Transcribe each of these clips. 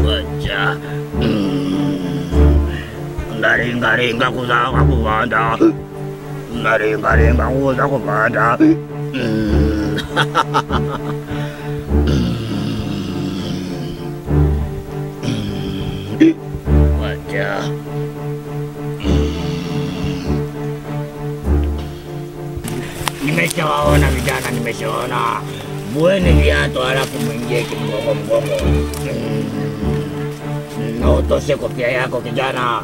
Wacha. Ngaringa ringa kuza kupanda. Ngaringa ringa kuza kupanda. Wacha. Nimeshawaona vijana, nimeshaona. Bweni viatu halafu mwingie kimgongo mgongo. Na utoshe kofia yako kijana.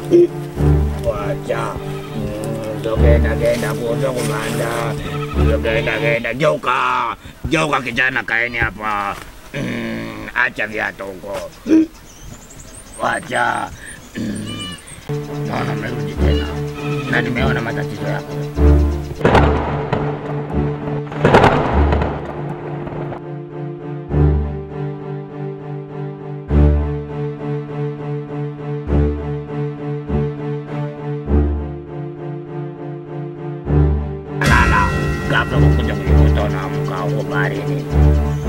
Wacha. Tokenda genda kuza kupanda. Tokenda genda. Geuka. Geuka kijana, kaeni hapa. Acha viatu huko. Wacha. Naona mmerudi tena. Na nimeona matatizo yako. Baharini.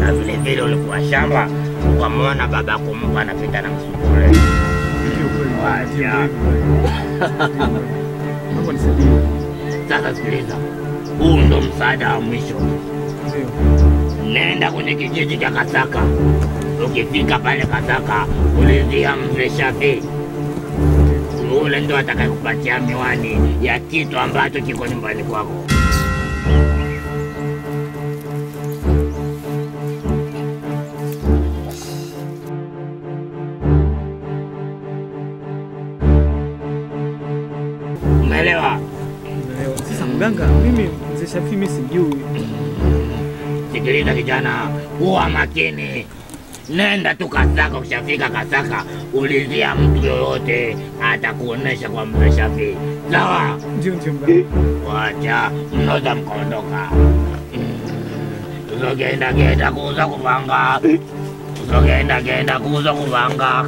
Na vile vile ulikuwa shamba ukamwona baba kumpa anapita na msukule. Wacha. Sasa sikiliza, huu ndo msaada wa mwisho. Nenda kwenye kijiji cha Kasaka. Ukifika pale Kasaka ulizia mzee Shafi. Ule ndo atakayekupatia miwani ya kitu ambacho kiko nyumbani kwako. Umeelewa? Sasa mganga, mimi mzee Shafi mimi sijui. Sikiliza kijana, huwa makini. Nenda tu Kasaka, ukishafika Kasaka ulizia mtu yoyote atakuonesha kwa mzee Shafi. Sawa? Ndio ndio mganga. Wacha, mnaweza mkaondoka. Tuzogenda genda kuza kupanga. Tuzogenda genda kuza kupanga.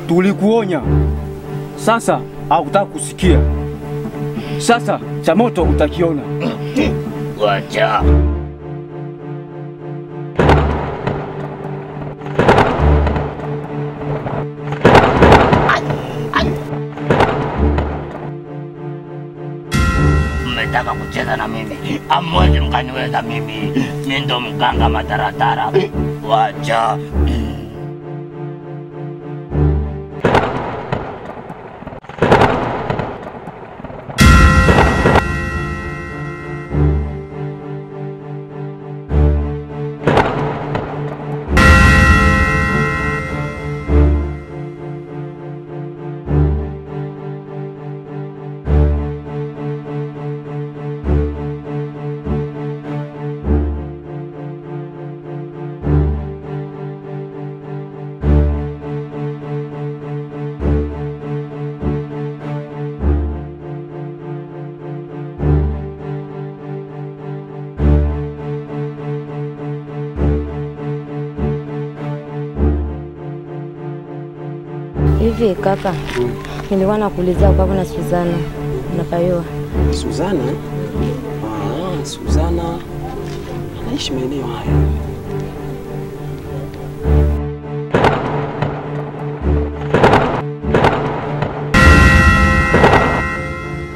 Tulikuonya, sasa hautaka kusikia. Sasa cha moto utakiona. Wacha. Mmetaka kucheza na mimi, hamwezi mkaniweza mimi. Mimi ndo mganga mataratara. Wacha. Hivi kaka, nilikuwa nakuulizia kwa na Suzana, unapaiwa. Suzana? Ah, Suzana anaishi maeneo haya.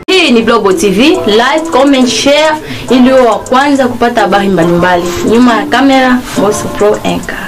Hii ni Global TV, like, comment, share ili wa kwanza kupata habari mbalimbali. Nyuma ya kamera, Moso Pro Anchor.